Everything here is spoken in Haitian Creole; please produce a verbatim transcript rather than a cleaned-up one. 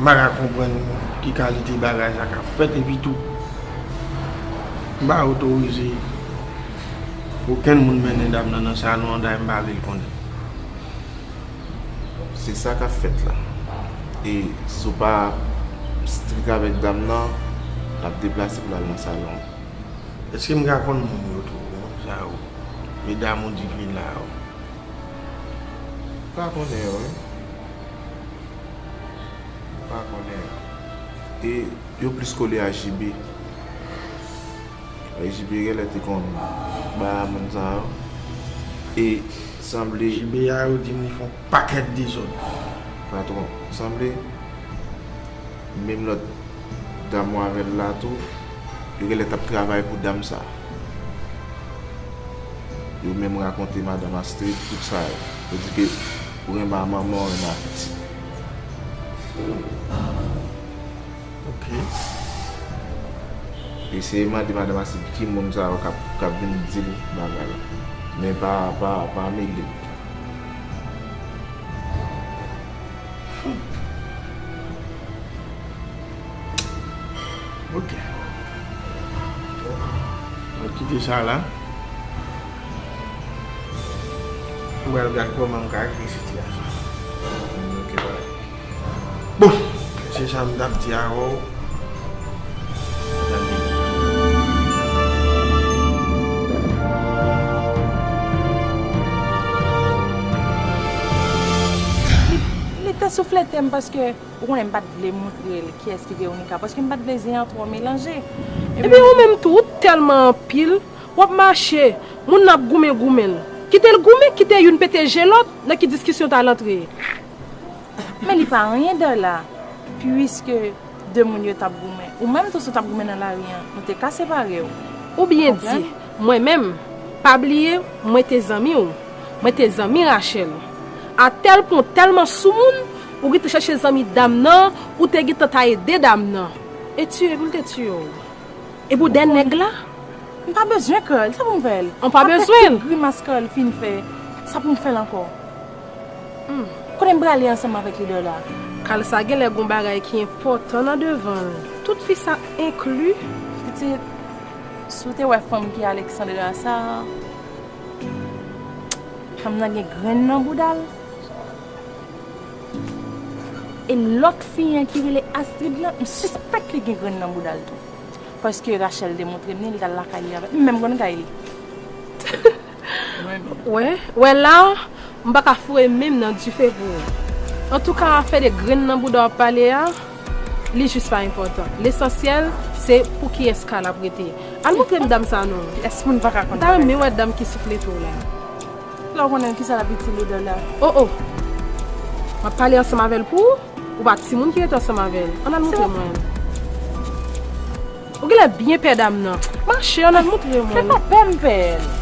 pa ka konprann ki kalite bagay sa k ap fèt, epi tou, m pa otorize okenn moun mennen dam nan nan salon an, dayè m pa vle l konnen. Se sa k ap fèt la. E si w pa strik avèk dam nan, l ap deplase pou l al nan salon. Èske m ka konn moun yo tou, moun sa yo? Medam ou di ki la yo. Ou ka konnen yo, wi. Ou ka konnen yo. E yo plis kole a J B. J B genlè te konn ba moun sa yo. E sanble. J B a yo di m li fè yon pakèt dezòd. Patwon, sanble. Menm lòt dam ou avè l la tou, yo genlè t ap travay pou dam sa. Yo menm rakonte madanm Astrid tout sa yo. Yo di ke ou renmen a manman, ou renmen a pitit. Ok. Eseye mande madanm Astrid ki moun sa yo k ap, k ap vin di l bagay la. Men pa, pa, pa mele l. Ok. Mwen kite sa la. Mwen pral gad kòman m ka regle sitiyasyon. Ok, bye. Bon, se sa m t ap di a ou. Li te souflete m paske ou konnen m pa t vle montre l kiyès ki Veronica paske m pa t vle zen an twò melanje. Ebyen ou menm tou, ou tèlman anpil, w ap mache, moun nan ap goumen goumen l. Kite l goumen, kite youn pete je lòt, nan ki diskisyon w t al antre. Men li pa anyen Darla. Piske de moun yo t ap goumen. Ou menm tou si w t ap goumen nan lari an, nou te ka separe w. Ou byen di, mwen menm, pa bliye, mwen te zanmi w. Mwen te zanmi Rachel. Atèl pwen w tèlman soumoun, ou gentan chache zanmi dam nan, ou te gentan ta ede dam nan. E tiye pou l te tiye w. Epi w dèyè nèg la? M pa bezwen Carl, sa pou m fè l? An pa bezwen l. Aprè tout grimas Carl fin fè, sa pou m fè l ankò? Kote m prale ansanm avèk li Darla? Carl sa genlè gon bagay ki enpòtan nan devan l. Tout fi sa enkli. Pitit, si w te wè fanm ki Alexandra sa, fanm nan gen grenn nan bouda l. E lòt fi an ki rele Astrid lan, m sispèk li gen grenn nan bouda l tou. Paske Rachel te montre m li, li t al lakay li avè m, m menm konn kay li. Wè, wè la, m pa ka foure men m nan dife pou ou. Antouka, afè de grenn nan bouda w ap pale a, li jis pa enpòtan. Lesansyèl, se pou kiyès Carl ap rete. Al montre m dam sa non. Kiyès moun pa ka konn bagay sa? M ta renmen wè dam ki souflete w la. Lè w konnen kisa l ap itil ou Darla. O o! M ap pale ansanm avè l pou ou. Ou pa timoun ki rete ansanm avè l. Ann al montre mwen l. Ou genlè byen pè dam nan. Mache, ann al montre mwen l. Fè pa pè m pè l.